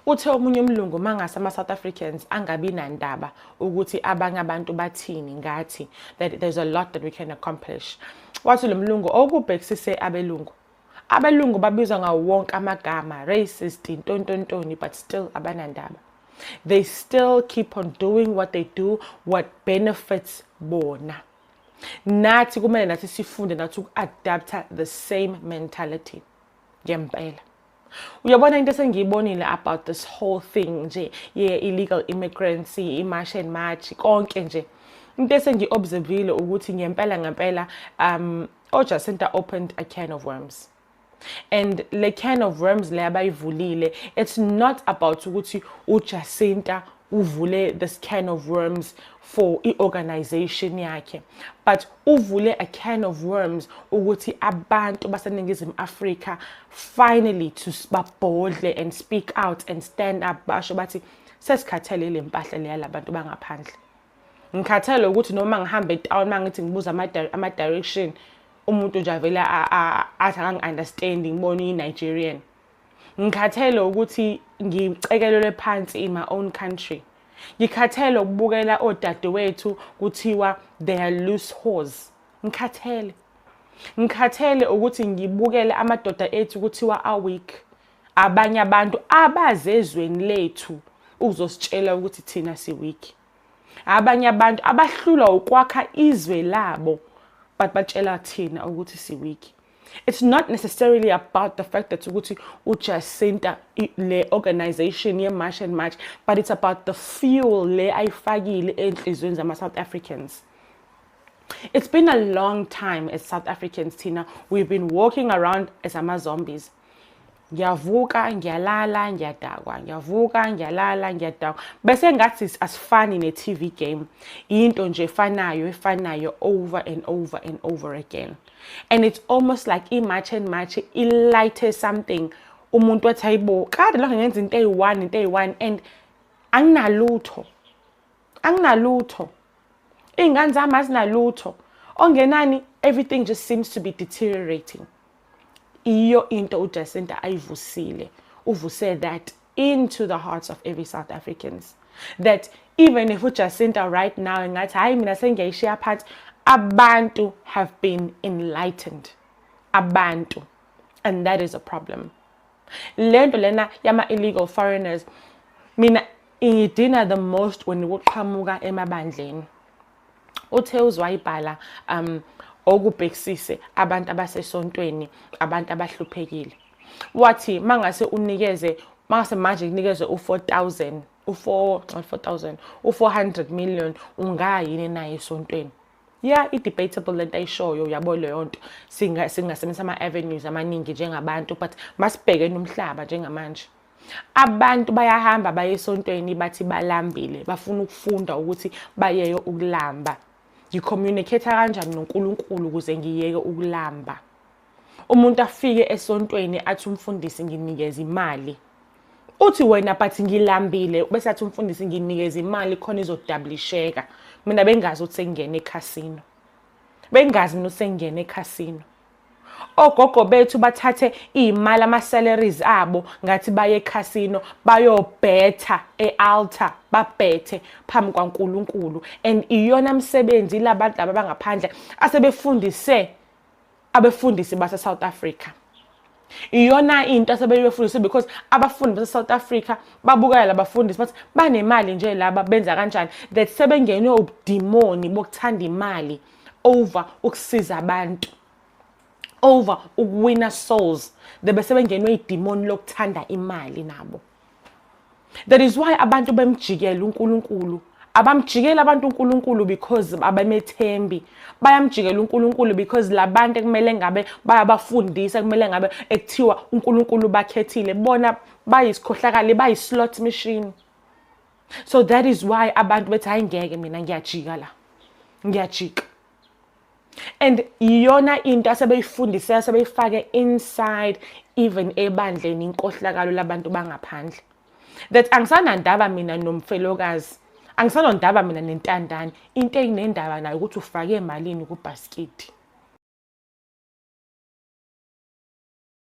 Uthe omunye umlungu mangase ama-South Africans angabi nandaba ukuthi abanye abantu bathini ngathi, that there's a lot that we can accomplish. Wathi lo mlungu okubhekisise abelungu. Abelungu babizwa ngawo wonke amagama, racist, intontontoni, but still abanandaba. They still keep on doing what they do, what benefits bona. Nathi kumele nathi sifunde nathi uku-adapta the same mentality ngempela. Uyabona, into esengiyibonile about this whole thing nje ye-illegal immigrants, i-March and March, konke nje, into esengiyi-observile ukuthi ngempela ngempela oJacinta opened a can of worms, and le can of worms le abayivulile, it's not about ukuthi uJacinta uvule this can of worms for i-organization yakhe, but uvule a can of worms ukuthi abantu baseNingizimu Afrika finally to babhodle and speak out and stand up, basho bathi sesikhathele le mpahla leya labantu bangaphandle. Ngikhathele ukuthi noma ngihambe etown, mangithi ngibuza ama-direction, umuntu nje avele athi akangi-understand, ngibone i-Nigerian. Ngikhathele ukuthi ngicekelelwe phansi in my own country. Ngikhathele ukubukela odadewethu kuthiwa they are loose whores. Ngikhathele, ngikhathele ukuthi ngibukele amadoda ethu kuthiwa a-weak. Abanye abantu abazezweni lethu ukuzositshela ukuthi thina si-weak, abanye abantu abahlulwa ukwakha izwe labo, but batshela thina ukuthi si-weak. It's not necessarily about the fact that ukuthi uJacinta le organization ye-March and March, but it's about the fuel le ayifakile enhliziyweni zama-South Africans. It's been a long time as South Africans thina we've been walking around as ama-zombies. Ngiyavuka, ngiyalala, ngiyadakwa, ngiyavuka, ngiyalala, ngiyadakwa, bese ngathi asifani ne-TV game, into nje efanayo efanayo over and over and over again. And it's almost like i-March and March ilayithe something, umuntu wathi, "Hayibo, kade lokho ngenza into eyi-one, into eyi-one, and anginalutho, anginalutho, iy'ngane zami azinalutho ongenani." Everything just seems to be deteriorating. Iyo into uJacinta ayivusile. Uvuse that into the hearts of every South Africans, that even if uJacinta right now engathi, "Hayi, mina sengiyayishiya phansi," abantu have been enlightened, abantu, and that is a problem. Lento lena yama-illegal foreigners, mina ingidina the most when kuqhamuka emabandleni. Uthe uzwayibhala okubhekisise abantu abasesontweni, abantu abahluphekile, wathi mangase unikeze, mangase manje kunikeze u-4000, u-4, not 4000, u-400 million, ungayini naye esontweni? Yeah, i-debatable lento ayishoyo, uyabo leyo nto. Singasebenzisa ama-avenues amaningi njengabantu, but masibheke nomhlaba njengamanje. Abantu bayahamba baye esontweni, bathi balambile, bafuna ukufunda ukuthi bayeke ukulamba. Ngicommunicate kanjani noNkulunkulu ukuze ngiyeke ukulamba? Umuntu afike esontweni athi, "Umfundisi, nginikeza imali." Uthi wena, "But ngilambile." Bese athi umfundisi, "Nginikeza imali khona izodabulisheka." Mina bengazi ukuthi sengingena ekhasino, bengazi mina ukuthi sengingena ekhasino. Ogogo bethu bathathe iy'mali, ama-salaries abo, ngathi baye ekhasino, bayobhetha e-altar, babhethe phambi kwaNkulunkulu. And iyona msebenzi labantu laba bangaphandle asebefundise abefundisi base-South Africa. Iyona into asebeyifundise, because abafundi base-South Africa babukela labafundisi, bathi banemali nje laba, benza kanjani, that sebengenwe ubudimoni bokuthanda imali over ukusiza abantu, over ukuwina souls. Bese bengenwe idimoni lokuthanda imali nabo. That is why abantu bemjikela uNkulunkulu. Abamjikela abantu uNkulunkulu because abamethembi, bayamjikela uNkulunkulu because labantu ekumele ngabe bayabafundisa, kumele ngabe ekuthiwa uNkulunkulu bakhethile, bona bayisikhohlakali, bayi-slot machine. So that is why abantu bethi, "Hayi, ngeke, mina ngiyajika la, ngiyajika." And iyona into asebeyifundise, asebeyifake inside even ebandleni, inkohlakalo labantu bangaphandle, that angisanandaba mina nomfelokazi, angisanondaba mina nentandane, into enginendaba nayo ukuthi ufake malini kubhaskidi.